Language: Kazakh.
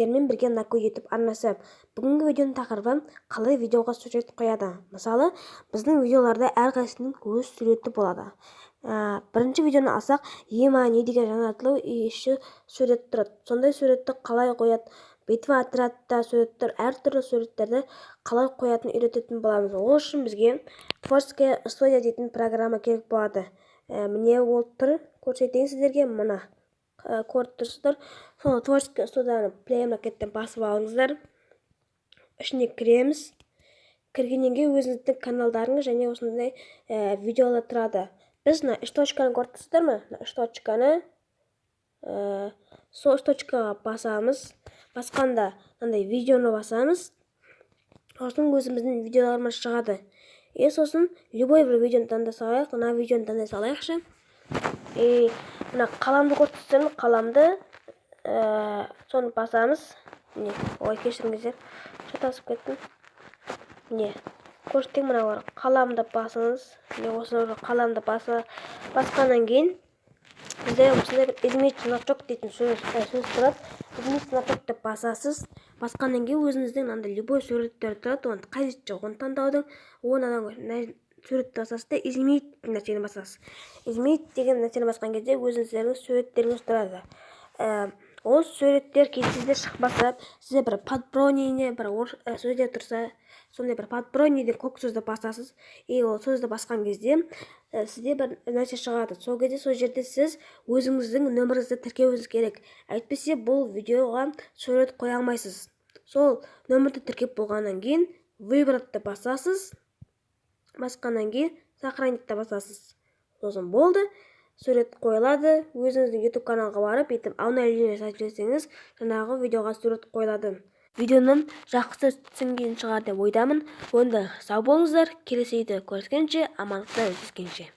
Сіздермен бірге Нако YouTube арнасы. Бүгінгі видеоның тақырыбы: қалай видеоға сурет қояды. Мысалы, біздің видеоларда әрқайсысының өз суреті болады. Бірінші видеоны алсақ, ема не деген жаңартылу и еще сурет тұрады. Сондай суретті қалай қояды, «Битва отрядта» суреттер, әртүрлі суреттерді қалай қоятынын үйрететін боламыз. Ол үшін бізге «Творческая студия» дейтін программа керек болады. Міне, ол тұр, көрсетейін сіздерге. Мына көріп тұрсыздар. Сол «Творческая студияны» Плей Маркеттен басып алыңыздар. Ішіне кіреміз. Кіргеннен кейін өзіңіздің каналдарыңыз және осындай видеолар тұрады. Біз мына үш точканы көріп тұрсыздар ма? Мына үш точканы, сол үш точкаға басамыз. Басқанда мынандай видеоны басамыз. Сосын өзіміздің видеоларымыз шығады. И сосын любой бір видеоны таңдай салайық. Мына видеоны таңдай салайықшы. И мына қаламды көріп тұрсыздар ма? Қаламды, соны басамыз. Міне, ой, кешіріңіздер, шатасып кеттім. Міне, көрсетейін, мына бар, қаламды басыңыз. Міне, осы қаламды басқаннан кейін бізде осындай бір «Изменить значок» дейтін сөз тұрады. «Изменить значок» деп басасыз. Басқаннан кейін өзіңіздің мынандай любой суреттер тұрады. Оны қажеті жоқ, оны таңдаудың. Оны суретті басасыз да, «Изменить» деген нәрсені басасыз. «Изменить» деген нәрсені басқан кезде өзіңіздердің суреттеріңіз тұрады. Ол суреттер кейде сізде шықпаса, сізде бір «Подробнее» бір сөздер тұрса, сондай бір «Подробнее» деген көк сөзді басасыз. И ол сөзді басқан кезде сізде бір нәрсе шығады. Сол кезде сол жерде сіз өзіңіздің нөміріңізді тіркеуіңіз керек, әйтпесе бұл видеоға сурет қоя алмайсыз. Сол нөмірді тіркеп болғаннан кейін «Выбрать» басасыз. Басқаннан кейін «Сохранить» басасыз. Сосын болды, сурет қойылады. Өзіңіздің YouTube каналға барып, бүйтіп обновление жасап жіберсеңіз, жаңағы видеоға сурет қойылады. Видеоны жақсы түсінген шығар деп ойдамын. Онда сау болыңыздар, келесі видеода көріскенше, амандықта жүздескенше.